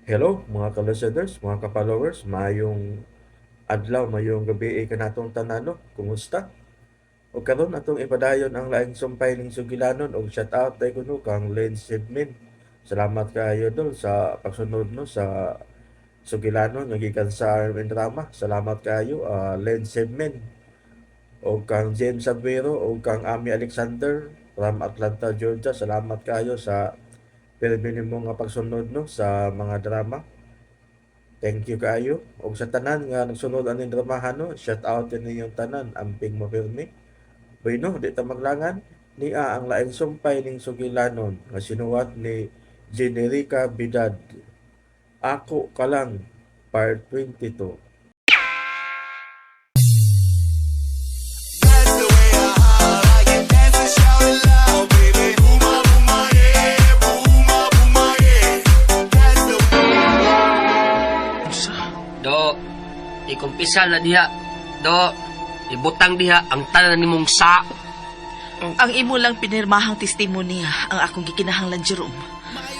Hello mga ka-listeners, mga ka-followers, maayong adlaw, maayong gabi kanatong tanan no. Kumusta? Og karon atong ipadayon ang laing sumpay ning sugilanon og shout out day kuno kang Len Sidmin. Salamat kaayo dol sa pagsunod no sa sugilanon nga gikan sa RMN Drama. Salamat kaayo Len Sidmin og kang James Aguero og kang Ami Alexander from Atlanta, Georgia. Salamat kaayo sa pirmi nimo nga pagsunod no sa mga drama. Thank you kaayo. Og sa tanan nga nagsunod aning dramahan no, shout out din ninyong tanan, amping mo pirmi. Bueno, di ta maglangan nia ang laing sumpay ning sugilanon nga sinuwat ni Generica Bidad. Ako ka lang, part 22. Do, ikumpisal na diha. Do, ibutang diha ang tanan nimong sa. Ang imo lang pinirmahang testimonya ang akong gikinahanglan, Jerome.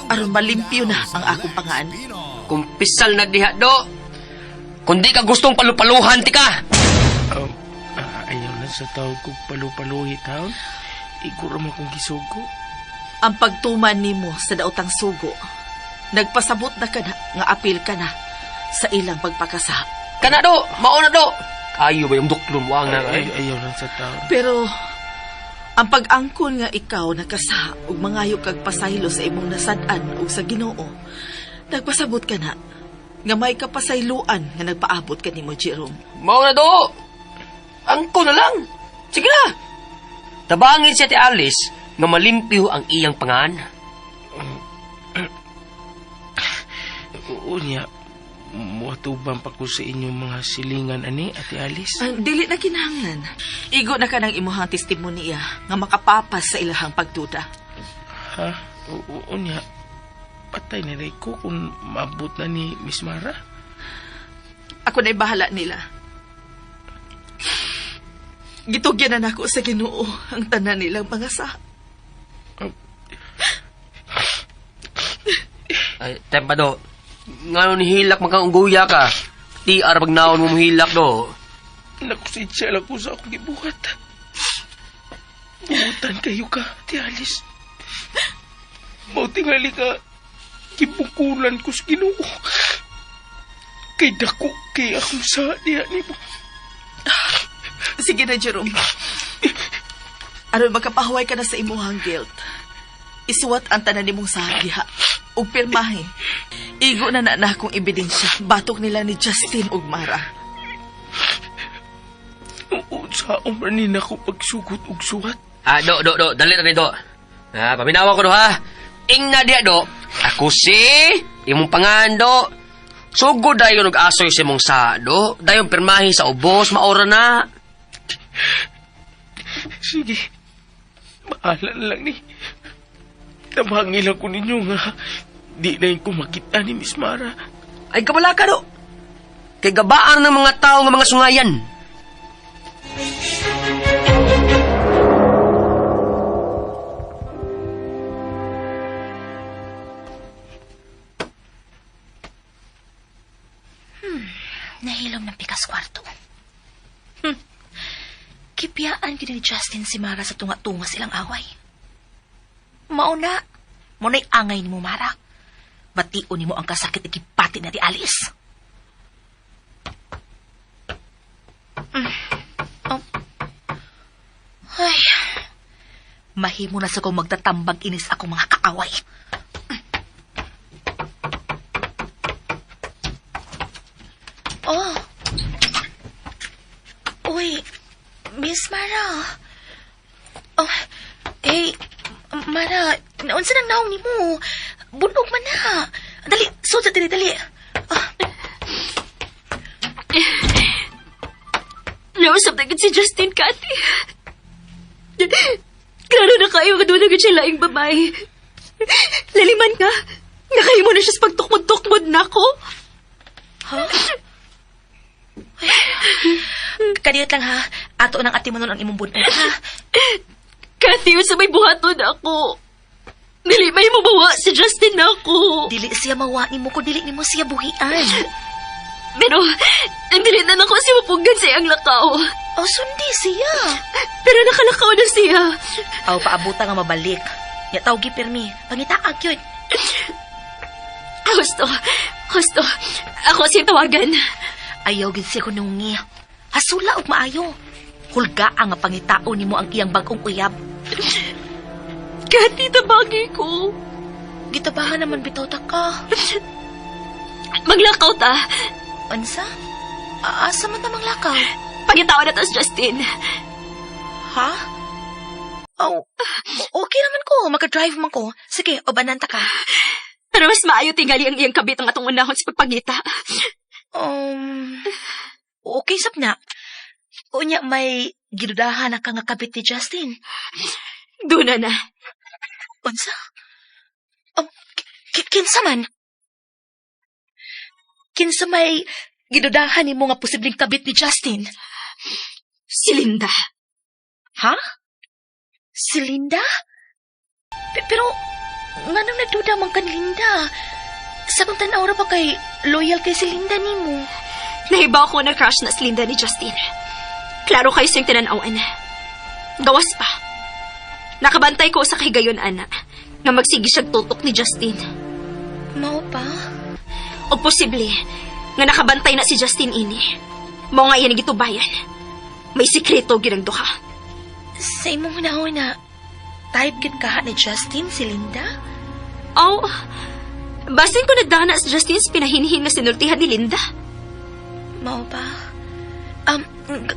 Aron malimpyo na ang akong pangan. Kumpisal na diha, do. Kung di ka gustong palupaluhan, tika. Ayaw na sa tawag kong palupaluhi taon. Iguro mo kong gisugo. Ang pagtuman nimo sa daotang sugo, nagpasabot na ka na nga apil ka na sa ilang pagpakasa. Kana, do. Mao na, do. Ayo ba yung duklon wang na? Ay, ayaw lang sa tawag. Pero ang pag-angkon nga ikaw nakasa ug mangayo kag pasaylo sa imong nasad-an ug sa Ginoo, nagpasabot ka na nga may kapasayloan nga nagpaabot kanimo, Jerome. Mao na, do. Angko na lang. Sige na. Tabangin siya ti Alice nga malimpyo ang iyang pangan. Oo niya. Muatubang pa ko sa inyong mga silingan ani, Ate Alice. Ang dili na kinahanglan. Igo na ka ng imuhang testimonya nga makapapas sa ilahang pagduda. Ha? Oo niya. Patay na rin ko kung maabot na ni Miss Mara. Ako na'y bahala nila. Gitugyan na nako sa Ginoo ang tanan nilang mga sa. Ay, tempa, do. Ngano ni hilak magkang ungguya ka? TR pag naon mo hilak, do. Nakusensya lang ko sa akong gibuhat. Buutan kayo ka, Ate Alice. Mautingali ka, gibukulan ko sa Ginoo. Kay dako kay akong sa diha nimo. Sige na, Jerome. Aron makapahuway ka na sa imuhang guilt. Isuwat ang tanan nimong sa diha. Ug pirmahe. Igo na na na akong ebidensya. Batok nila ni Justin ug Mara. Oo, sa umar ni nako pagsugot og suwat. Ah, do, do, do. Dali na ni, do. Ah, paminawa ko, do, ha? Ing na diha, do. Ako si imong pangan, do. Sugod dayon og asoy sa imong sa, do. Dayon pirmahi sa ubos, maora na. Sige, bahala na lang ni. Tabangin lang ko ninyo nga di na yung kumakita ni Miss Mara. Ay, kabala ka, do. Kay gabaan ng mga tao nga mga sungayan. Nahilom ng pikas kwarto. Kipiyaan gid ni Justin si Mara sa tunga-tunga silang away. Mauna, muna'y angay ni mo, Mara. Bation nimo ang kasakit ikipati na ti Alice. Oh. Ay, mahimo na sa kong magtatambag inis akong mga kaaway. Oh. Uy, Miss Mara. Oh, hey, Mara, naunsa nang naong nimo? Bunog man na. Dali, sud sa dili, dali. Ah, Nausap na gid si Justin, Kathy. Klaro na kayo nga doon na gid siya laing babae. Laliman ka. Nakahimo na siya sa pagtukmod-tukmod na ako. Kadiyot lang ha. Ato nang ati mo nun ang imong bunog ha. Kathy, sa may buhaton ako. Dili may mabawa si Justin na ako. Dili siya mawa nimo kung dili nimo siya buhian. Pero, dili na nako siya mapuggan sa iyang lakaw. O sundi siya. Pero nakalakaw na siya. Aw paabuta nga mabalik. Nya tawgi pirmi. Pangitaag yun. Gusto, gusto. Ako siyang tawagan. Ayaw gid siya kunungi. Hasula og maayo. Hulga ang pangitao nimo ang iyang bag-ong uyab. Kati, tabagi ko. Gitabangan naman bitaw ta ka. Maglakaw ta. Unsa? Asa man ta manglakaw? Pangitawa na to si Justin. Ha? Oh, okay naman ko. Maka-drive man ko. Sige, ubanan ta ka. Pero mas maayo tingali ang iyang kabit ang atong unahon sa pagpangita. Okay sab na. Unya may gidudahan na ka nga kabit ni Justin. Duna na. Unsa? Kinsa man? Kinsa may gidudahan nimo nga posibleng kabit ni Justin? Si Linda. Ha? Si Linda? Pero, nganong nagduda man kan Linda? Sa kong tan-aw ra pa kay loyal kay si Linda nimo. Nahibaw ko na crush na si Linda ni Justin. Klaro kayo siyang tinanawan. Gawas pa. Nakabantay ko sa kahigayon, ana, nga magsige siyang tutok ni Justin. Mao pa? O posible, nga nakabantay na si Justin ini. Mao nga iyan ang gitubayan. May sikreto ginang duha. Sa imong hunahuna, type gid kaha ni Justin si Linda? Oh, basin ko nagdana si Justin sa pinahinhin nga sinultihan ni Linda. Mao pa?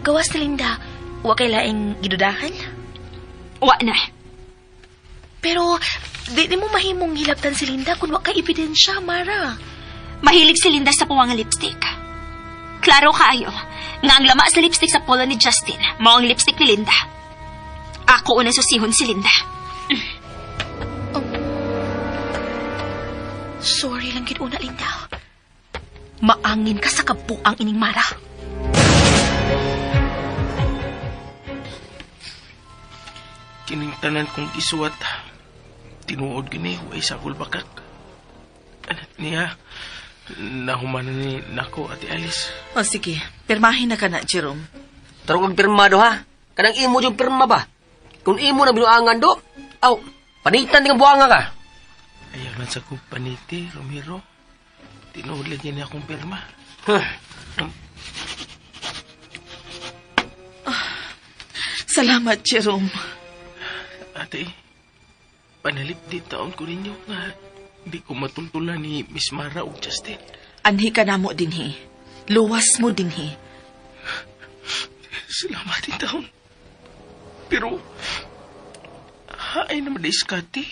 Gawas ni Linda, wa kay laing gidudahan? Wa na. Pero, di mo mahimong hilabtan si Linda kung wa kay ebidensya, Mara. Mahilig si Linda sa puwang lipstick. Klaro kaayo nga ang lama sa lipstick sa polo ni Justin, mao ang lipstick ni Linda. Ako unang susihon si Linda. Sorry lang gid una, Linda. Maangin ka sa kabuang ining Mara. Kining tanan kong isuwat. Tinuod gini, way sa kulbakak. Anak niya, nahuman ni nako Ate Alice. O sige, pirmahin na ka na, Jerome. Tarong kag pirma do ha. Kanang imo yung pirma ba? Kung imo na binuangan do, aw, panitan din ang buanga ka. Ayaw lang sa kong paniti, Romero. Tinuod lagi niya akong pirma. Huh. Salamat, Jerome. Ate, panalip di taon ko ninyo nga di ko matultulan ni Miss Mara o Justin. Anhi ka namo dinhi. Luwas mo dinhi. Salamat din taon. Pero, haay naman di iskati.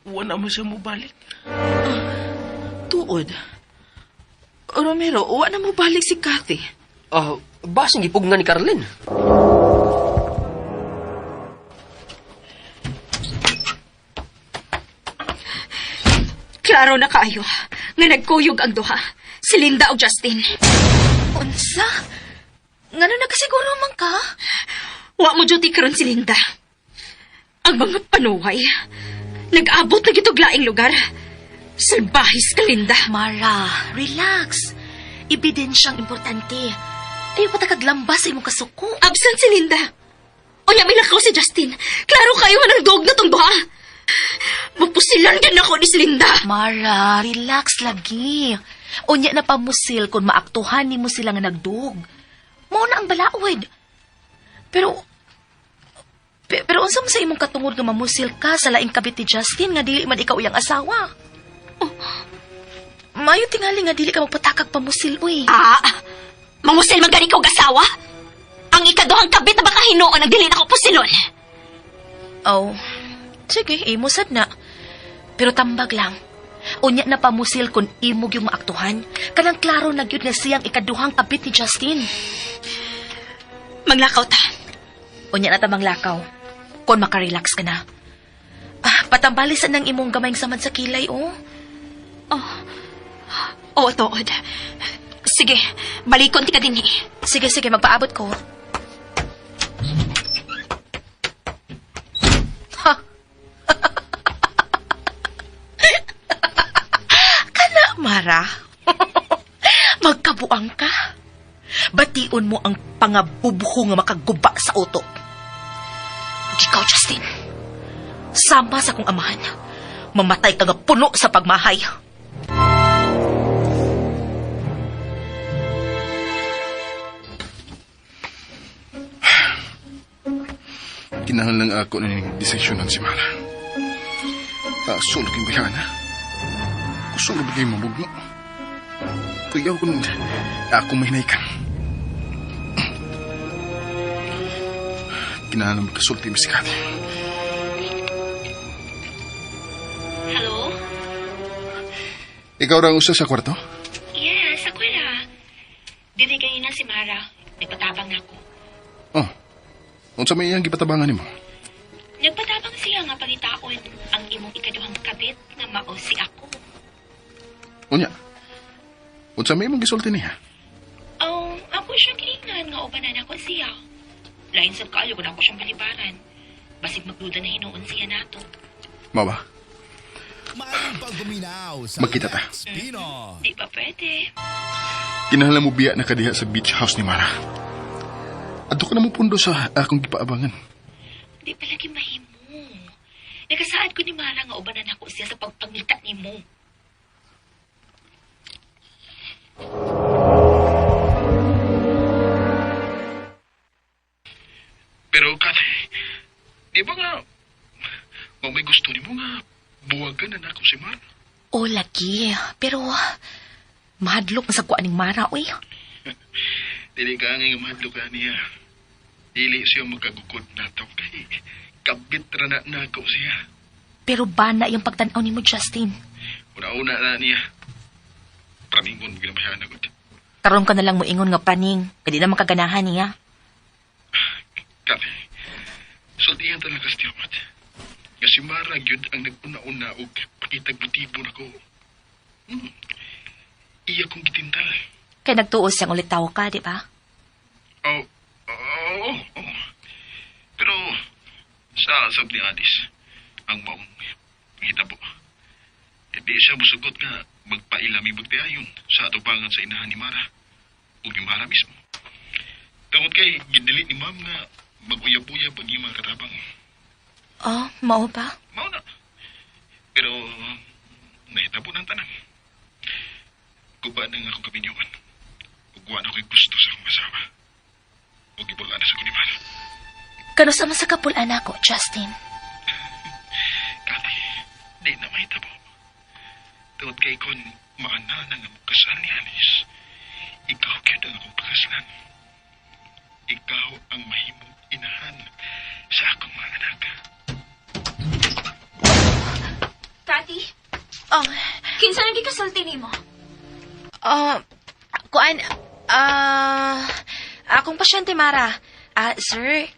Wala mo siya mubalik. Tuod. Romero, wa na mo balik si Kathy. Ah, basing gipugnan ni Carlin. Klaro na kaayo nga nagkuyog ang duha, si Linda o Justin. Unsa? Ngano nakasiguro man ka? Wa mo duty karon si Linda. Ang mga panuway, nag-abot na gitog laing lugar. Salbahis ka, Linda. Mara, relax. Ebidensyang importante. Ayaw pa takaglambas sa imong kasuko. Absent si Linda. Unya may lakaw si Justin. Klaro kayo man ang dog na tong duha. Mapusilan din ako ni si Linda. Mara, relax lagi. Unya na pamusil kung maaktuhan nimo sila nga nagdug. Mao na ang balaod. Pero pero unsa man sa imong katungod nga mamusil ka sa laing kabit ni Justin nga dili man ikaw iyang asawa? Oh, Mayo tingali nga dili ka magpatakag pamusil uy. Ah, mangusil man gani ka og asawa? Ang ikaduhang kabit na baka hinuon ang dili na ko pusilon. Oh, sige, imo sad na. Pero tambag lang. Unya na pamusil kung imo yung maaktuhan. Kanang klaro na gyud nga siyang ikaduhang kabit ni Justin. Maglakaw ta. Unya na tamang lakaw. Kung makarelax ka na. Ah, patambali sa nang imong gamayng samad sa kilay, oh. Oo, tuod. Sige, balikon ti ka dinhi. Sige, sige, magpaabot ko. Ha? Mara, magkabuang ka. Bation mo ang pangabubuho nga makaguba sa utok. Ug ikaw, Justin, sama sa kong amahan, mamatay ka nga puno sa pagmahay. Kinahanglan ako na ning desisyonan si Mara. Sulog yung bayana. Sulog yung mabugno. Kuyaw kung ako mahinaykan. Kinahanglan magkasulti mi si Kati. Hello? Ikaw ra ang usa sa kwarto? Yes, ako ra. Dili kanina si Mara. Nagpatabang na ako. Oh. Unsa may iyang gipatabangan nimo? Nagpatabang siya nga pangitaon ang imong ikaduhang kabit nga mao si ako. Unya. Unsa may imong gisulti niya? Oh, ako siyang giingnan nga ubanan ako siya. Lain sad kaayo kung ako siyang balibaran. Basig magduda na hinuon siya nato. Mao ba? Magkita ta. Di ba pwede? Kinahanglan mo biya na kadiha sa beach house ni Mara. Adto ka na mo pundo sa akong gipaabangan. Di pa lagi mahimo. Nagasaad ko ni Mara nga ubanan ako siya sa pagpangita nimo. Pero Kati, di ba nga kung may gusto nimo nga buwagan na nako si Mara? O lagi, pero mahadlok na sa kuan ning Mara oy. Dili ka nga mahadlok ka niya. Dili siya makagukod nato kay kabit ra na nako siya. Pero bana yung pagtan-aw nimo, Justin. Una-una na niya. Praningon ginabayan na gud. Karon ka na lang moingon nga praning, kay di na makaganahan niya. Kati, sultihan talaga sa tiyamat. Nga si Mara gyud ang nag-una-una og pakitag motibo nako. Iya kong gitintal. Kay nagtuo siyang ulitaw ka, di ba? Oh, oo, oo. Pero sa sab ni Adis, ang maong hitabo. Hindi siya musugot nga magpailami magtiayon sa atubangan sa inahan ni Mara o ni Mara mismo. Tungod kay gidili ni Ma'am nga mag-uyab-uyab ang iyang mga katabang. Oh, mao ba? Mao na. Pero nahitabo ng tanan. Guba na nga akong kaminyoan. Ug wa na ako'y gusto sa akong asawa. Ug ibulaan na sa ko ni Mara. Kanusa man sa kapulaan ako, Justin? Kati, di na mahitabo. Tungod kay kon maana na nga kasal ni Alice, ikaw gyud ang akong pakaslan. Ikaw ang mahimong inahan sa akong mga anak. Kati, Oh, kinsa nang gikasulti nimo? Kuan, akong pasyente, Mara. Ah, sir,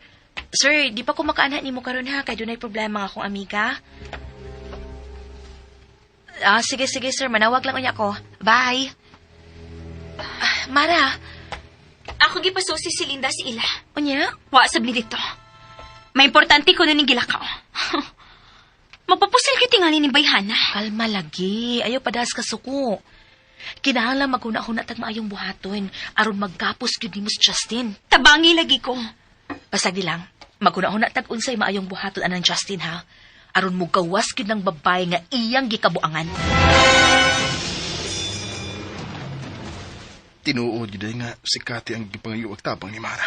di pa ko makaanha nimo karon ha, kay dunay problema nga akong amiga. Ah, sige, sige, sir, manawag lang unya ko. Bye. Ah, Mara, Ako gipasusi si Linda si ila. unya? Wa sab ni dito. May importante ko na ning gilakaw. Mapapusil kay tingali ni Bayhana. Kalma lagi, ayaw padas ka suko. Kinahanglan maghuna-huna tag maayong buhaton aron magkapos gyud nimo si Justin. Tabangi lagi ko. Basta di lang, maghuna-huna tag unsay maayong buhaton anang Justin ha. Aron mugawas gyud ng babae nga iyang gikabuangan. Tinuod gyud nga si Kati ang gipangayo og tabang ni Mara.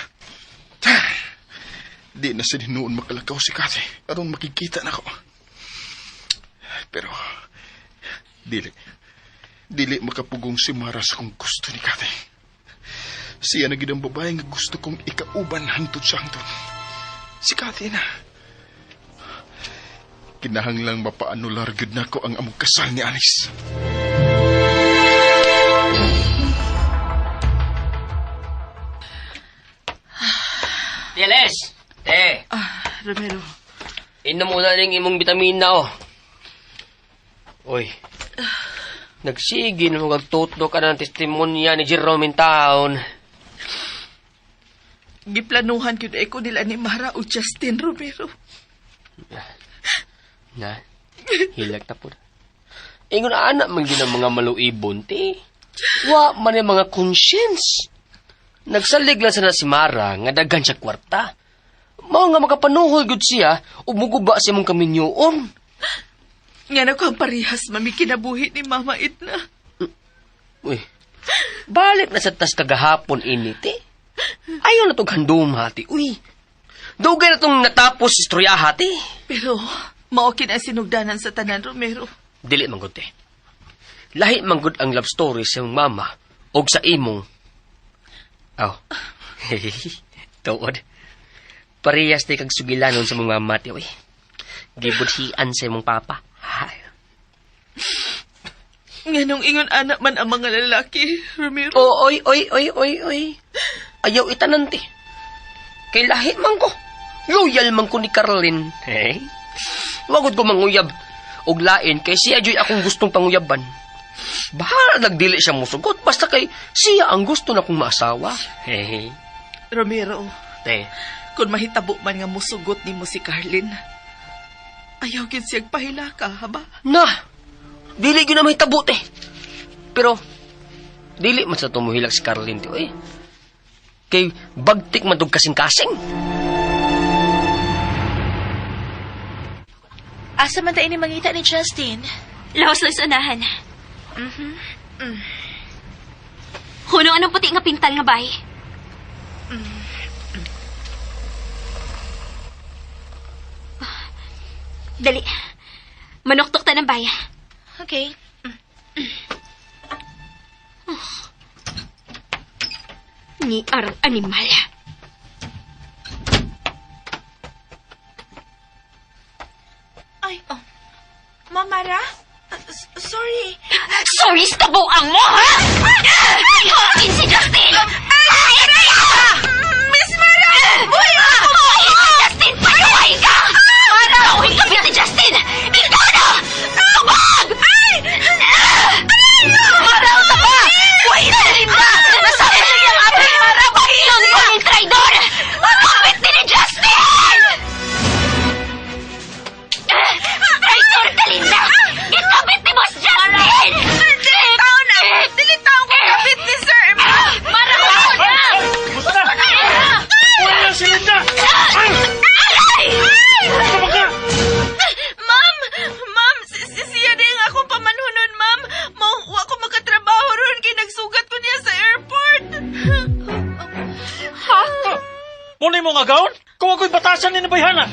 Di na sa hinuon makalakaw si Kati aron makikita nako. Pero dili makapugong si Mara sa kung gusto ni Kati. Siya na gid ang babae nga gusto kong ikauban hangtod sa hangtod. Si Kati na. Kinahanglang mapaanular gyud nako ang among kasal ni Alice. Tieles! Te, Romero, inom muna ning imong bitamina, oh. Uy. Nagsige na magtutlo ka ng testimonya ni Jerome in town. Giplanuhan gyud ko nila ni Mara o Justin, Romero. Na, hilak ta po. Ingon ana man gyud ang mga maluibon, ti. Wa man yung mga conscience. Nagsalig lang sana si Mara nga daghan siya kwarta. Mao nga makapanuhol gud siya ug muguba sa imong kaminyoon. Nga na ko ang parehas, mami, kinabuhi ni Mama Itna. Uy, balik na sa tas kagahapon ini, ti. Ayaw na tong handum, hati. Uy, dugay na tong natapos istorya, hati. Pero, mao kin ang sinugdanan sa tanan, Romero. Dili man gud, te. Lahi man gud ang love story sa imong mama og sa imong. Aw. Tuod. Parehas ti kag sugilanon sa imong mama, ti, uy. Gibudhian sa imong papa. Nga nung ingon anak man ang mga lalaki, Romero. Oh, oy, oy, oy, oy, oy. Ayaw itanan, ti. Kay lahi man ko. Loyal man ko ni Carlin. Hey? Wagod ko manguyab. Og lain, kay siya joy akong gustong panguyaban. Bahala nagdili siya musugot. Basta kay siya ang gusto na kong maasawa. Hey. Romero, Te, kung mahitabo man nga musugot nimo si Carlin, ayaw gid siyang pahila ka, haba? Na! Dili gyud na mahitabo, te. Pero, dili man sa tumuhilak si Carlin, te, oy. Kay bagtik man tog kasing-kasing. Asa man ta ini mangita ni Justin? Laos lang sa unahan. Mm-hmm. Hunong anong puti nga pintal nga bay? Dali. Manuktok ta ng bay. Okay. Ni arang animal. Ay, oh. Mamara? Sorry. Sorry sa buang mo, ha? Ay, si Justin! Ay, aray! Miss Mara! Uy! Ay, si Justin! Patuloy ka! Mara! Uy, kami si Justin! Ikaw na! Tubag! Ay! Mara, ang taba! Uy, si Linda! Nasabi siya niyang apay, Mara! Pakilon ko yung traidor! Kapit din ni Justin! Traidor ka, Linda! Gikabit ni Boss Justin! Dili tao na! Dili tao ko kapit ni Sir! Mara, ako na! Basta! Wala si Linda! Ay! Aray! Basta ka! Ma'am! Ma'am, si, si siya din ang akong pamanhunon, ma'am. Mao, wa ko makatrabaho ron kay nagsugat ko niya sa airport. Ha? Muna mo nga gawon? Kung ako'y batasan ni Nabayhana!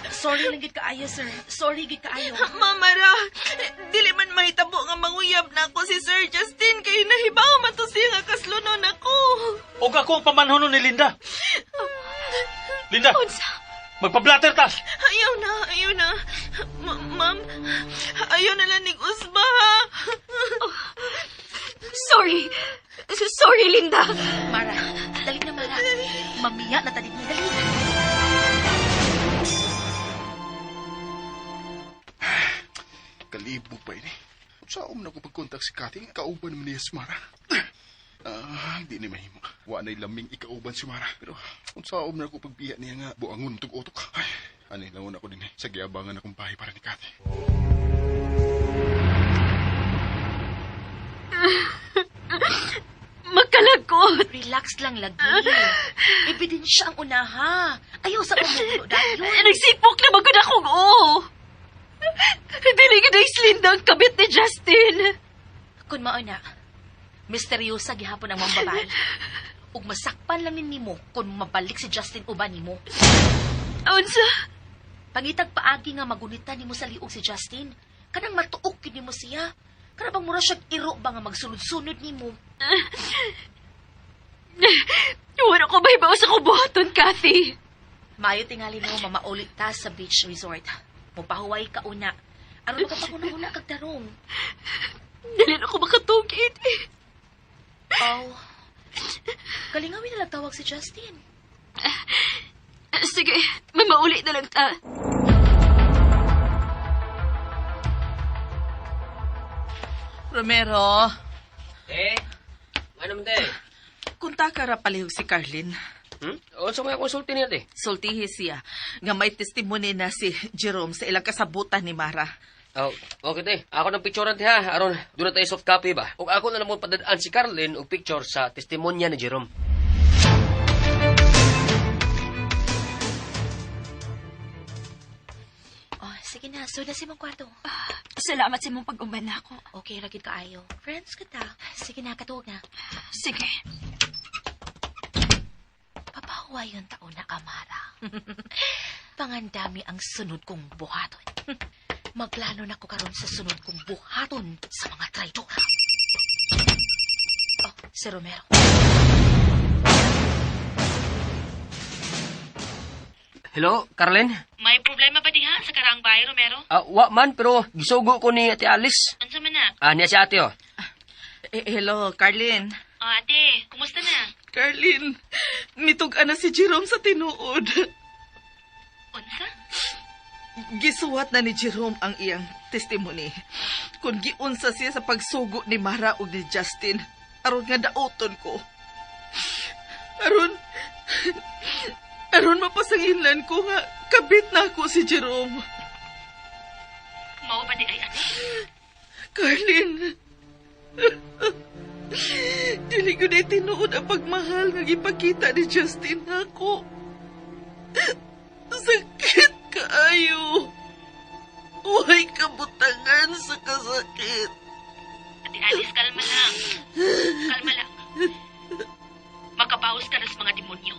Sorry lang gid kaayo, sir. Sorry gid kaayo. Mama ra, dili man mahitabo nga manguyab na ako si Sir Justin kay nahibaw man to siya nga kaslunon ako. Og ako ang pamanhunon ni Linda. Linda, magpa-blatter ta! Ayaw na, ayaw na. Ma'am, ayaw na lang nig usba ha. Sorry. Sorry, Linda. Mara, dali na Mara. Mamiya na tadi ni dali. Kalibog pa ini. Sa na ko pagkontak si Kati, kauban naman niya si Mara. Ah, di ni mahimo. Wa na'y laming ikauban si Mara. Pero unsaom na ko pagbiya niya nga buangon tug utok. Ay, ani langon ako din eh. Sa giabangan akong bahay para ni Kati. Magkalagkot. Relax lang lagi. Ebidensya ang unaha. Ayaw sa pamumulo dayon. Nagsipok na magod akong oo. Dili ka na Linda ang kabit ni Justin. Kun mao na, misteryosa gihapon ang mga babae. Ug masakpan lang ni nimo kung mabalik si Justin uban nimo. Unsa? Pangitag paagi nga magunitan nimo sa liog si Justin. Kanang matuok gyud nimo siya. Kana bang mura siyag iro ba nga magsunod-sunod nimo? Wala ko mahibaw sa kubuhaton, Kathy. Maayo tingali nimo mamaulit ta sa beach resort. Mupahuway ka una. Aron makapanguna-una kag tarong. Dili na ko makatugid. Oh. Kalingawin na lang tawag si Justin. Sige, may mauli na lang ta. Romero, Eh, ano man, te? kunta ka ra palihog si Carlin. Hmm? O, sa mga konsulti niya, te? Sultihi siya nga may testimony na si Jerome sa ilang kasabutan ni Mara. Oh, okay te. Ako ng picturean te ha. Aron, doon na tayo soft copy ba? Ug ako na lang mo padadaan si Carlin og picture sa testimonya ni Jerome. Oh, sige na, sud na sa imong kwarto. Salamat sa imong pag-uban nako. Okay, ra gid kaayo. Friends kita. Sige na, katuog na. Sige. Papahuway yung taon na kamara. Pangandami ang sunod kong buhaton. Magplano na ko karon sa sunod kong buhaton sa mga traidor. Oh, si Romero. Hello, Carlin? May problema ba diha sa karaang bahay, Romero? Wa man, pero gisugo ko ni Ate Alice. Unsa man na? Niya si ate oh. Hello, Carlin. Oh, ate, kumusta na? Carlin, mitug-an na si Jerome sa tinuod. Unsa? Gisuwat na ni Jerome ang iyang testimony. Kung giunsa siya sa pagsugo ni Mara ug ni Justin, aron nga daoton ko. Aron mapasanginlan ko nga kabit na ako si Jerome. Mao ba di ay ate? Carlin, dili ko na tinuod ang pagmahal nga gipakita ni Justin ako. Sakit kaayo. Huwag kabutangan sa kasakit. Ate Alice, kalma lang. Kalma lang. Makabawas ka na sa mga demonyo.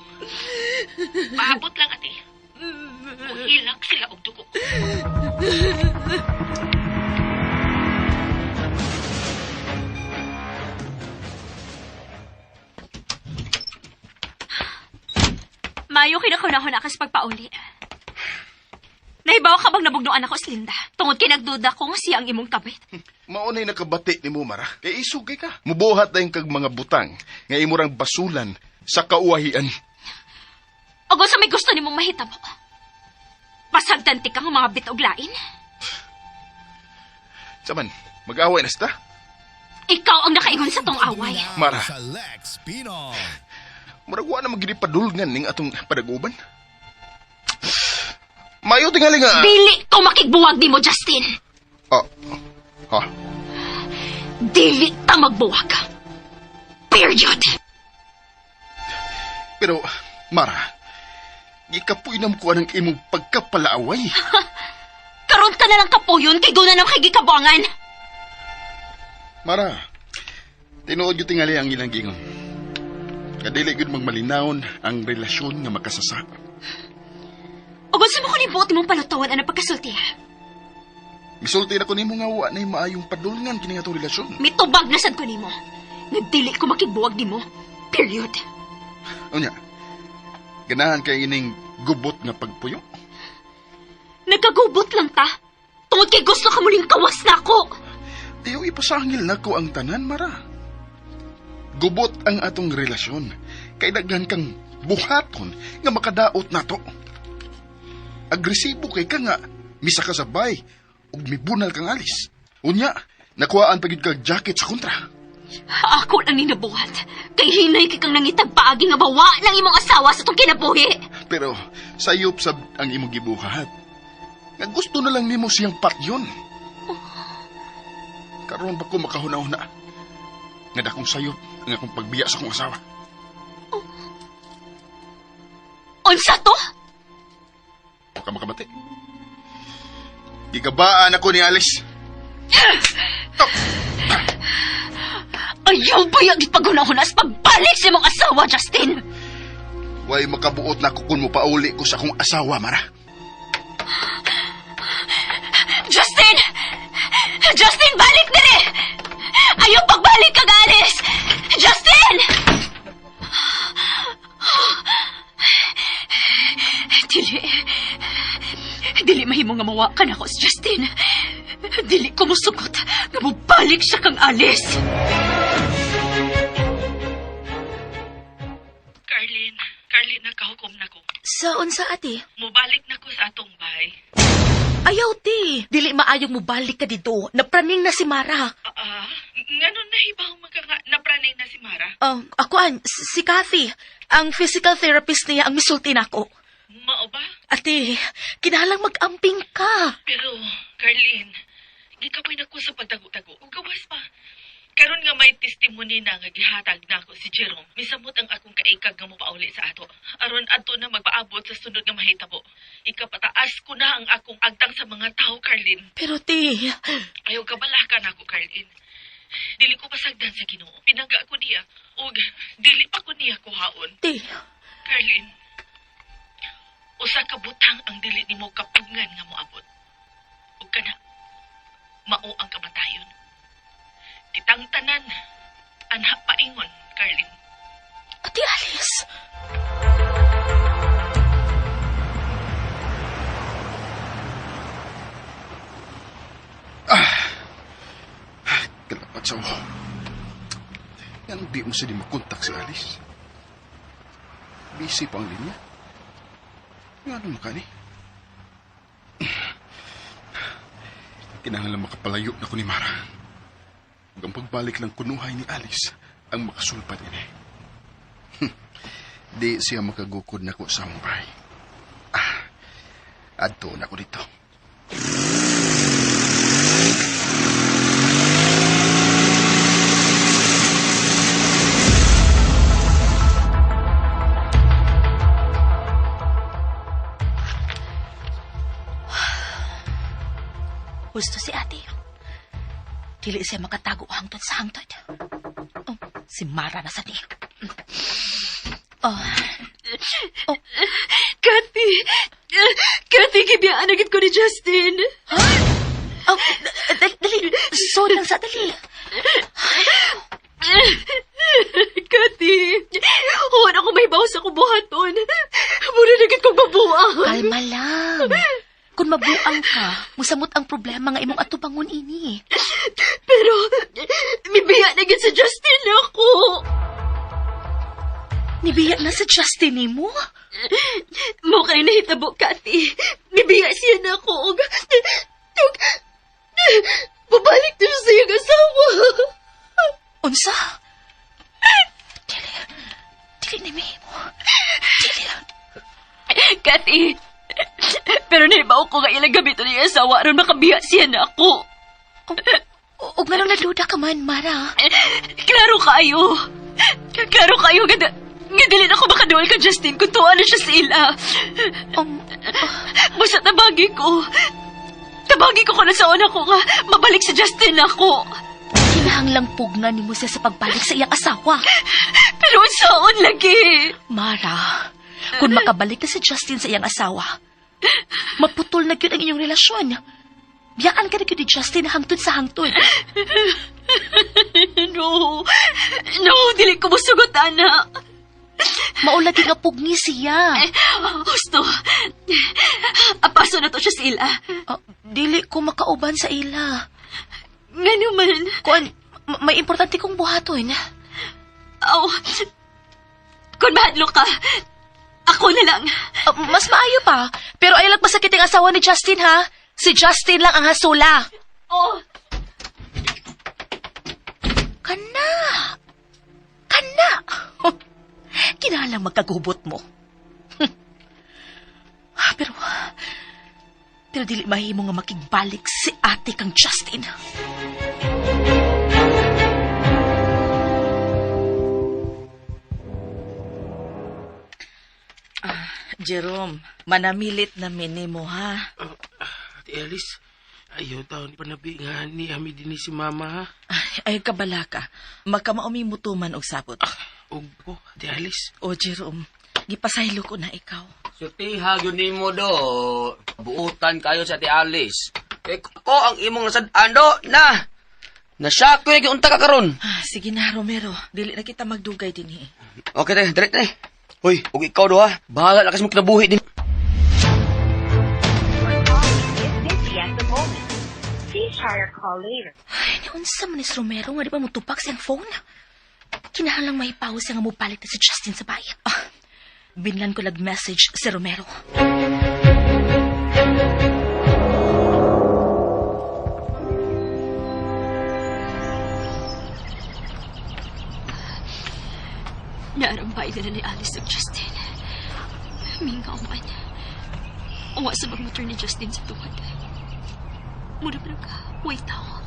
Paabot lang, ate. Muhilak sila og dugo. Mayo kinakuna-huna ka sa pagpauli. Nahibaw ka bang nabugnuan ako si Linda? Tungod kay nagduda ko nga siya ang imong kabit. Maunay nakabati ni mo, Mara. Kay isugay ka. Mubuhat na yung kag mga butang nga imurang basulan sa kauwahian. O sa may gusto nimong mahitabo. Pasagdanti ka nga mga bitog lain. Saman, mag-away na sita? Ikaw ang nakaingon sa tong away. Mara, Sa Lex Pino. murag wa na maginipadulngan ning atong padaguban. Mayo tingali nga. Dili ko makigbuwag nimo, Justin. Ah, ha? Dili ta magbuwag. Period. Pero, Mara, gikapuy na mo ko ang imong pagkapalaaway. Karon ka na lang kapuyon kay doon na lang kay gikabuangan. Mara, tinuod yung tingali ang ilang gingon. Kadili gyud magmalinawon ang relasyon nga makasasa. O gusto mo ko ni buot imong palutawan ang pagkasulti. Misulti na ko nimo nga wa na maayong padulngan kini nga atong relasyon. Mitubag na sad ko nimo. Nagdili ko makigbuwag nimo. Period. Unya, ganahan kay ining gubot nga pagpuyo? Nagkagubot lang ta. Tungod kay gusto ka muling kawas na ako. Tiyo ipasangil na ko ang tanan, Mara. Gubot ang atong relasyon. Kay daghan kang buhaton nga makadaot nato. Agresibo kay ka nga misa ka sabay ug mibunal kang alis. Unya, nakuhaan pa gyud kag jacket sa kontra. Ako lang ni nabuhat. Kay hinay kay kang nangitag paagi nga bawa lang imong asawa sa tong kinabuhi. Pero sayop sab ang imong gibuhat. Nga gusto na lang nimo siyang patyon. Karon pa ko makahuna-huna. Nga dakong sayop ang akong pagbiya sa akong asawa. Unsa to? Wa ka makabati. Gigabaan ako ni Alice. Ayaw ba yung ipaghuna-huna sa pagbalik sa imong asawa, Justin? Way makabuot na ako kung mopauli ko sa akong asawa, Mara. Justin! Justin, balik diri! Ayaw pagbalik kag Alice! Justin! Dili. Dili mahimo nga mawa ka na ko si Justin. Dili ko musugot nga mobalik siya kang Alice. Carlin, Carlin, nagkahukom na ko. Sa unsa, ate? Mubalik na ko sa atong bahay. Ayaw, ti. Dili maayong mubalik ka dito. Napraning na si Mara. Nganon nahibaw magka napraning na si Mara? Akuan, si Kathy. Ang physical therapist niya ang misulti nako. Mao ba? Ate, kinahanglang mag-amping ka. Pero, Carlin, Gikapoy na ko sa pagtago-tago. Ug gawas pa. Karon nga may testimony na nga gihatag nako si Jerome. Misamot ang akong kaikag nga mopauli sa ato. Aron adto na magpaabot sa sunod nga mahitabo. Ikapataas ko na ang akong agtang sa mga tao, Carlin. Pero te, Ayaw kabalaka nako, Carlin. Dili ko pasagdan sa Ginoo. Pinangga ko niya ug dili pa ko niya kuhaon. te, Carlin, usa ka butang ang dili nimo kapugngan nga moabot. Ug kana mao ang kamatayon. Kitang tanan anha paingon, Carlin. Ate Alice. Kalapat sa ulo. Yan, di mo siya di makontak si Alice. Busy pa ang linya. Nga ano ka ni? Kinahanglan makapalayo na ko ni Mara. Ug ang pagbalik lang kunuhay ni Alice ang makasulpat ini. Di siya makagukod nako sa among bahay. Adto na ko dito. Gusto si ate. Dili siya makatago hangtod sa hangtod. Oh, si Mara na sa ni. Oh, Kathy! Kathy, gibiyaan agad ko ni Justin. Oh, dali, dali. Sorry lang sa dali. Kathy! Huwag ako may bawas sa kubuhaton. Mura na gid kong mabuang. Kalma lang. Kung mabuang ka, musamot ang problema nga imong atubangon ini. Pero, mibiya na gid si Justin ako. Nibiya na si Justin nimo? Mo kay nahitabo, Kathy. Mibiya siya na ako. Og, babalik na siya sa iyang asawa. Unsa? Dili. Dili ni mo. Dili. Kathy, pero nahibaw ko nga ilang gabi ito niya asawa aron makabiya siya na ako. Ug nganong nagduda ka man, Mara? Klaro kayo. Klaro kayo nga nga dili na ako makaduol ka Justin kung tuwa na siya sa ila. Basta tabagi ko. Tabagi ko kung nasaon ako nga mabalik si Justin ako. Kinahanglang pugnan nimo siya sa pagbalik sa iyang asawa. Pero saon lagi? Mara, kung makabalik na si Justin sa iyang asawa, maputol na gyud ang inyong relasyon. Biyaan ka na gyud ni Justin hangtod sa hangtod. No. No, dili ko musugot, ana. Maulagi nga pugni siya. Husto. Apaso na to siya sa ila. Dili ko makauban sa ila. Ngano man? Kuan, may importante kong buhaton. Aw. Kung mahadlok ka, ako na lang. Mas maayo pa. Pero ayaw lang masakit ang asawa ni Justin, ha? Si Justin lang ang hasula. Oh. Kana! Kana! Kinalang magkagubot mo. Pero dili mahimo nga makigbalik si ate kang Justin. Jerome, manamilit na minimo, ha? Ate Alice, ayaw taon panabi nga ni ami din ni si Mama, ha? Ay, kabala ka. Makamaumi mo tuman og sabot. Ug ko, Ate Alice. O, Jerome, gipasaylo ko na ikaw. Sultiha gyud nimo do. Buutan kayo sa Ate Alice. Eh, ko ang imong nasad-an do na. Nasya ko yung unta ka karon. Sige na, Romero. Dili na kita magdugay dinhi. Okay, te, dali, dali. Hoy, ug ikaw do ha. Bahala na kasi mo kinabuhi din. Ay, naunsa man ni si Romero nga di ba motupak siyang phone? Kinahanglang may pause nga mobalik na si Justin sa bahay. Binlan ko lag-message si Romero. Naarampay na ni Alice ug Justin. Mingaw man. Uwa sa magmotor ni Justin sa tuhod. Mura pa ka. Wait tao.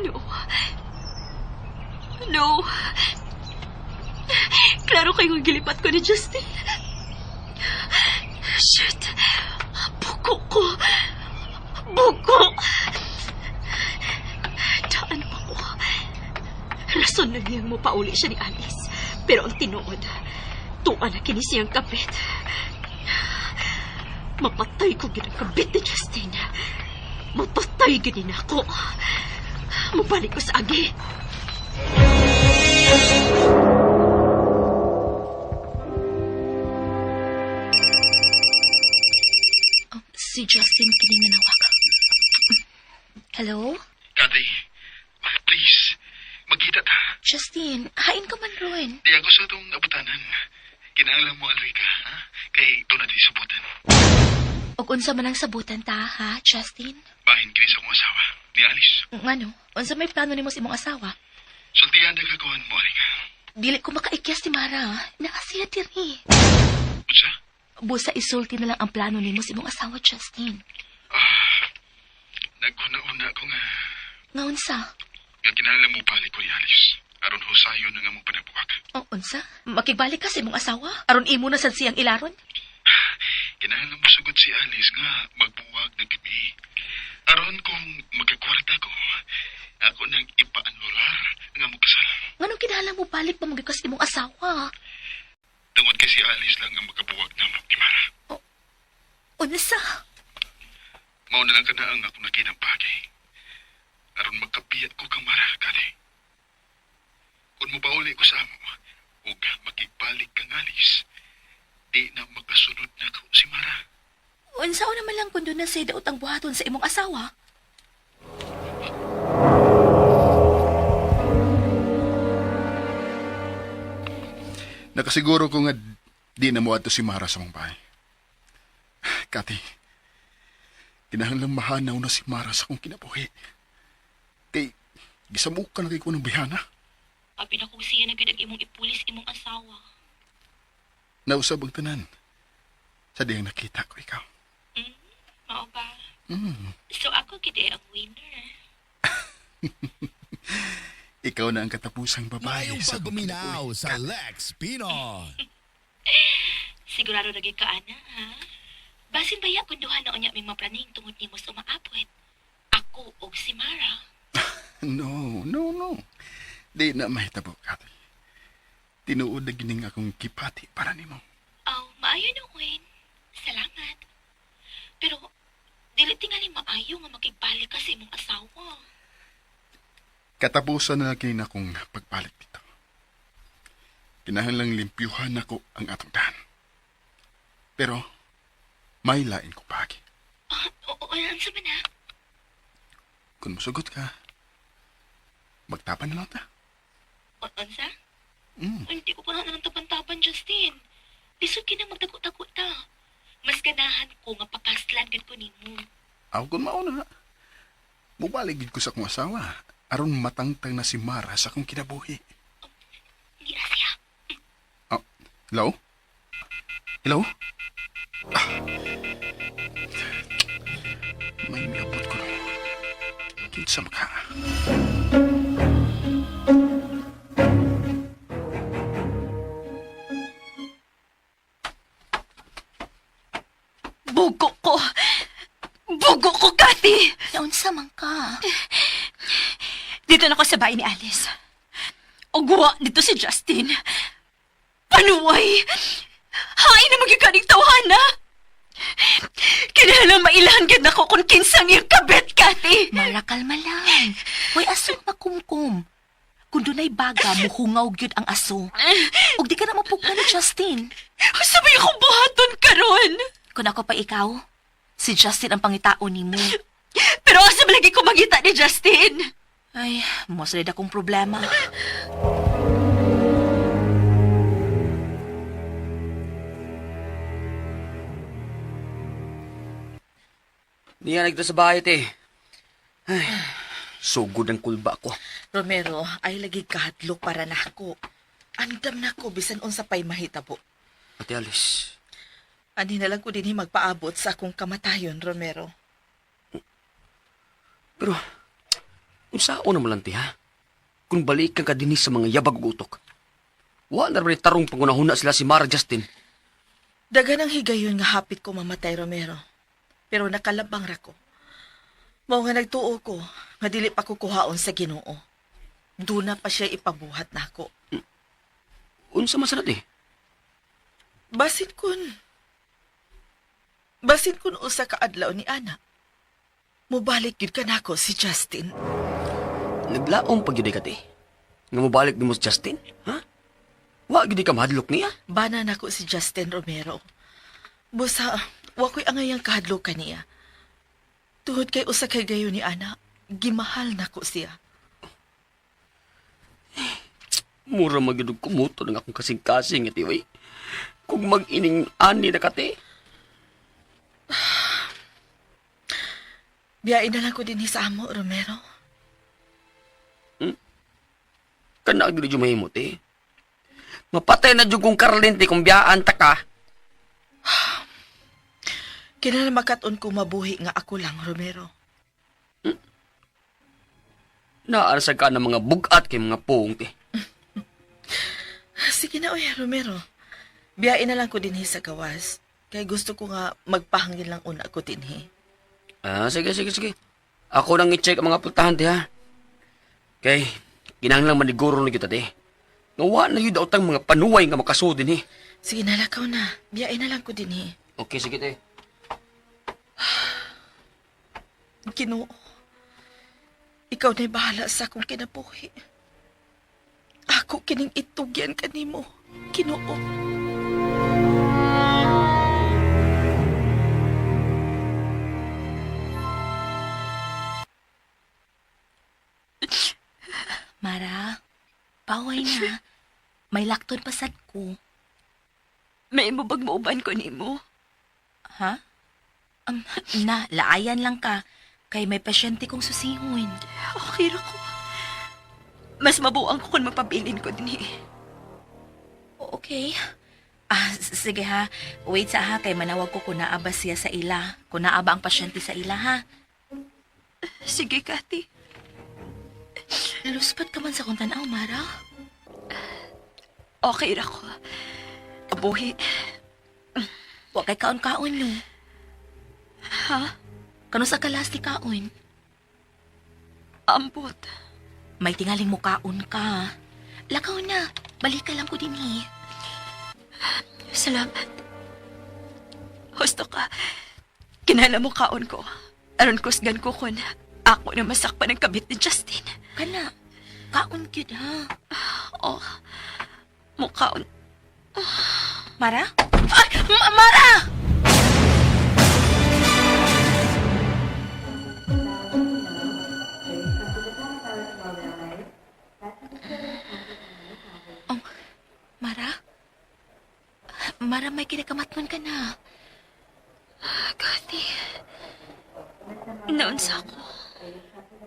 No. No. Klaro kayong gilipat ko ni Justin. Shit. Buko ko. Buko. Daan pa ko. Rason na niyang mopauli siya ni Alice. Pero ang tinuod, tuwa na kini siyang kapit. Mapatay ko gid ang kabit ni Justin. Mapatay gid ni nako. Mabalik ko sa agi. Oh, si Justin kining nanawag. Hello? Kathy, please, magkita ta. Justin, hain ka man ron. Di ako sa itong abutanan. Kinahanglan mo, Enrica, ha? Kay doon natin sabutan. Og unsa man ang sabutan ta, ha, Justin? Bahin kini sa akong asawa, ni Alice. Ngano? Unsa may plano nimo sa imong asawa? Sultihan na kagawan mo, Enrica. Dili ko makaikyas ni Mara. Naa siya diri. Unsa? Busa isulti na lang ang plano nimo sa imong asawa, Justin. Ah, naghuna-una ko nga. Nga unsa? Nga kinahanglan mo balik ko ni Alice. Aron husayon ang among panabuwag. O unsa? Makigbalik ka sa imong asawa? Aron imo na sad siyang ilaron? Kinahanglan mo sugod si Alice nga magbuwag na gabi. Aron kung magkakwarta ko, ako nang ipaanular nga mo kasal. Nganong kinahanglan mo balik pa magyud ka sa imong asawa? Tungod kay si Alice lang ang makabuwag na mo ni Mara. Unsa? Mao na lang ka na ang akong nakinang bagay. Aron magkapiya ko kang Mara, Kati. Kung mopauli ko sa amo, ug makigbalik kang Alice, di na makasunod na ko si Mara. Unsa o naman lang kun doon na say daot ang buhaton sa imong asawa? Nakasiguro ko nga di na mo ato si Mara sa mong bahay. Kati, kinahanglang mahanaw na si Mara sa akong kinabuhi. Kay, gisamukan na kay ko ng bihana. Abi na kung siya na gyud ang imong ipulis imong asawa. Nausab ang tanan. Sa diyang nakita ko ikaw. Mm, mao ba? So ako gid ang winner. Ikaw na ang katapusang babae Ngayong sa akong pagguminaw kinabuhi. sa Lex Pinoy. Sigurado na gyud ka ana, ha? Basin baya kun duha na unya may mapraning tungod nimo sa umaapot. Ako og si Mara. No, no, no. Di na mahitabo, Kati. Tinuod na gining akong kipati para nimo. Aw, maayo no, Wayne. Salamat. Pero dili tingali maayo nga makigbalik ka sa imong asawa. Katapusan na lang kini na akong pagbalik dito. Kinahanglang limpyuhan nako ang atong daan. Pero, may lain ko pagi. Ah, oo, unsa man na? Kung musugot ka, magtapan na lang ta. Unsa? Mm. Hindi ko pa na ng taban-taban, Justin. Lisod kina magtago-tago ta. Mas ganahan ko nga pakaslan gid ko nimo. Ako kung mauna na. Mubalik gid ko sa akong asawa. Aron matangtang na si Mara sa akong kinabuhi. Ni siya. Oh, hello? Hello? Ah. May miabot ko lang. Kinsa maka. Bugo ko. Bugo ko, Kathy! Naunsa man ka? Dito na ako sa bahay ni Alice. Ugwa dito si Justin. Panuway! Hain na magkikaning tawhana! Kinahanglan mailahan gid nako kung kinsang iyang kabet, Kathy! Mara, kalma lang. Hoy, aso makumkum. Kung dunay baga, muhungaw gyud ang aso. Ug di ka na mapugnan ni Justin. Sabay akong buhaton karon. Kung ako pa ikaw, si Justin ang pangitao nimo. Pero asa man lagi ko mangita ni Justin? Ay, mo sa akong problema. Niya nagto sa bahay, te. Ay, sugod ang kulba ko. Romero, ay lagi kahadlok para nako. Andam nako bisan unsa pay mahitabo. Ate Alice, Ani na lang ko dinhi magpaabot sa akong kamatayon, Romero. Pero, unsaon na malanti ha? Kung balikan ka dinhi sa mga yabag ug utok. Wa na rin tarong pangunahuna sila si Mara Justin. Dagan ang higayon nga hapit ko mamatay, Romero. Pero nakalabang ra ko. Mao nga nagtuo ko nga dili pa ko kuhaon sa Ginoo. Duna pa siya ipabuhat nako. Unsa man sa eh? Basin kun usa ka adlaw ni Ana. Mubalik gyud kanako si Justin. Naglaom pag ka te. Nga mobalik nimo si Justin, ha? Wa gyud ka mahadlok niya. Bana nako si Justin, Romero. Busa, wa ko'y angayang kahadlok kaniya. Tuhod kay usa kay gayo ni Ana, gimahal nako siya. Mura magyud og kumuto ng akong kasing-kasing iti oy. Kung mag-ining ani na kate. Biyain na lang ko dinhi sa amo, Romero. Kana gyud yung mahimot eh. Mapatay na jud kong Carlin ti kung biyaan ta ka. Kinahanglan makat-on ko mabuhi nga ako lang, Romero. Naarsa ka ng mga bugat kay mga puong ti. Sige na, oy, Romero. Biyain na lang ko dinhi sa gawas. Kay gusto ko nga magpahangin lang una ko dinhi. Ah, sige, sige, sige. Ako nang i-check ang mga pultahan ti ha. Kay, kinahanglan maniguro na kita ti. Nga wa na yun daw tang mga panuway nga makasud din eh. Sige na, lakaw na. Biyain na lang ko dinhi. Okay, sige te. Ginoo, ikaw na'y bahala sa akong kinabuhi. Ako kining itugyan kanimo, Ginoo. Mara, paway na. May lakton pasad ko. May mubag mauban ko nimo. Ha? Na, laayan lang ka. Kay may pasyente kong susihon. Okay ra ko. Mas mabuang ko kung mapabilin ko dinhi. Okay. Ah, sige ha. Wait sa ha, kay manawag ko kung naa ba siya sa ila. Kung naa ba ang pasyente sa ila ha. Sige, Kati. Luspat ka man sa kong tanaw, Mara. Okay ra ko. Abuhi. Wa kay kaon-kaon no. Ha? Kano sa kalas ni kaon? Ambot. May tingaling mo kaon ka. Lakaw na. Balik ka lang ko din eh. Salamat. Husto ka. Kinala mo kaon ko. Aron kusgan ko kun ako na masakpan ang kabit ni Justin. Kana, kaon gyud ha. Oh, mukaon. Mara? Ay, Mara! Oh, Mara? Mara, may kinakamatman ka na. Kati. Naunsa ko.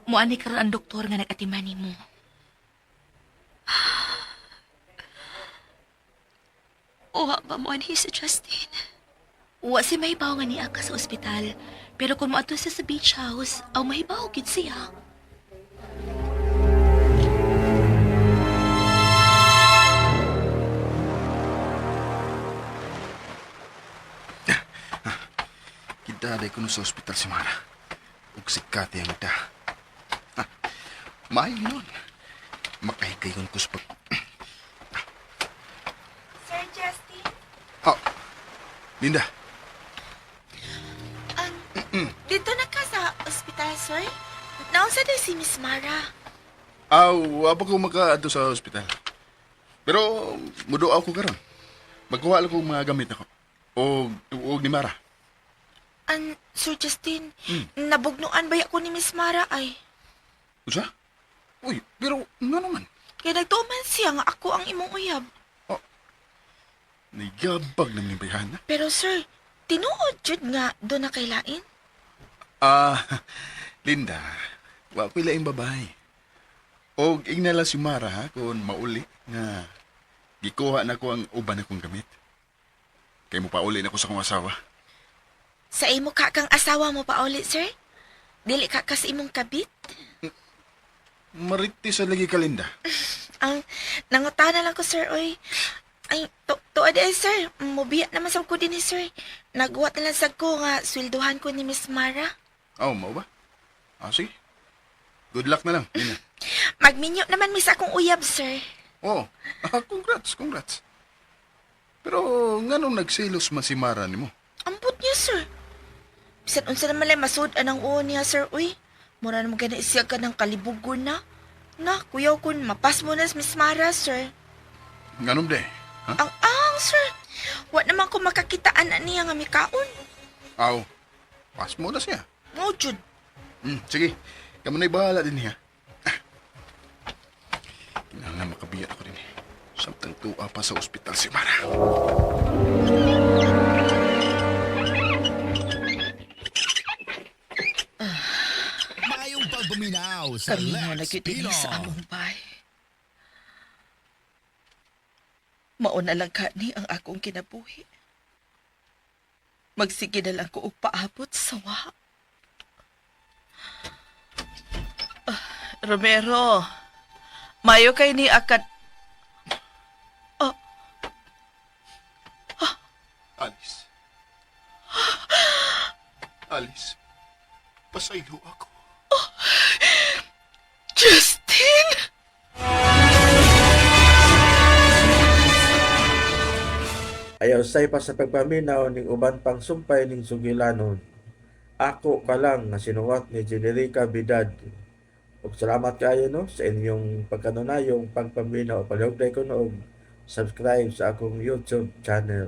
Muani karon ang doktor nga nag-atiman nimo. Uwa ba mo anhi si Justin? Wa si mahibaw nga niya ka sa ospital. Pero kung moadto siya sa beach house, aw mahibaw gid siya. Gidaday ko no sa ospital si Mara. Ug si Kati ang da. Ah, maayo nun. Makahigayon ko sa pag... Sir Justin? Oh, Linda. Dito na ka sa ospital, sir? Naunsa day si Miss Mara? Aw, wa pa ko makaadto sa ospital. Pero muduaw ko karon. Magkuha lang ko mga gamit ako. O og ni Mara. An, Sir Justin, nabugnuan ba ako ni Miss Mara ay? Usa? Uy, pero nga naman. Kaya nagtuman siya nga ako ang imong uyab. Nigabag naman yung bayhan na. Pero sir, tinuod jud nga do na kay lain? Ah, Linda, wa ko'y laing babae. Og ignala si Mara ha, kung mauli nga gikuha na ko ang uban akong gamit. Kay mo pauli na ko sa kong asawa. Sa imo ka kang asawa mo pauli, sir? Dili ka ka sa imong kabit? Mariti sa lagi kalinda. Ang nangutana lang ko, sir, oy. Ay, to tuod eh, sir. Mubiya naman sa ko din eh, sir. Nagwat na lang sa ko nga swelduhan ko ni Miss Mara. Oh, mao ba? Ah, sige. Good luck na lang. Nina. Magminyo naman mi sa akong uyab, sir. Oh, ah, congrats, congrats. Pero nganong nagselos man si Mara nimo? Ambot niya, sir. Bisan unsa naman lay masud-an ang uo niya, sir, uy. Mura naman gani siya ka ng kalibugon na. Na, kuyaw kun mapas mo na si Miss Mara, sir. Nganong de? Ha? Ang, sir. Wa naman ko makakitaan na niya nga mikaon. Aw, pas mo na siya. Mo, jud. Sige, kamo na'y bahala din niya. Ah. Kinahanglan makabiyat ako din eh. Samtang tuwa pa sa ospital si Mara. Maayong pagpaminaw sa Kami nga Lex na gyud ini sa Pilo. among bay. Mauna lang ka ni ang akong kinabuhi. Magsige na lang ko og paabot sa wa. Ah, Romero, mayo kay ni akad. Alice. Alice, pasaylo ako. Justin! Ayaw say pa sa pagpaminaw ning uban pang sumpay ning sugilanon. Ako ka lang nga sinuwat ni Generica Bidad. Ug salamat kaayo no sa inyong pagkanunayong pagpaminaw. Palihog ko no og subscribe sa akong YouTube channel.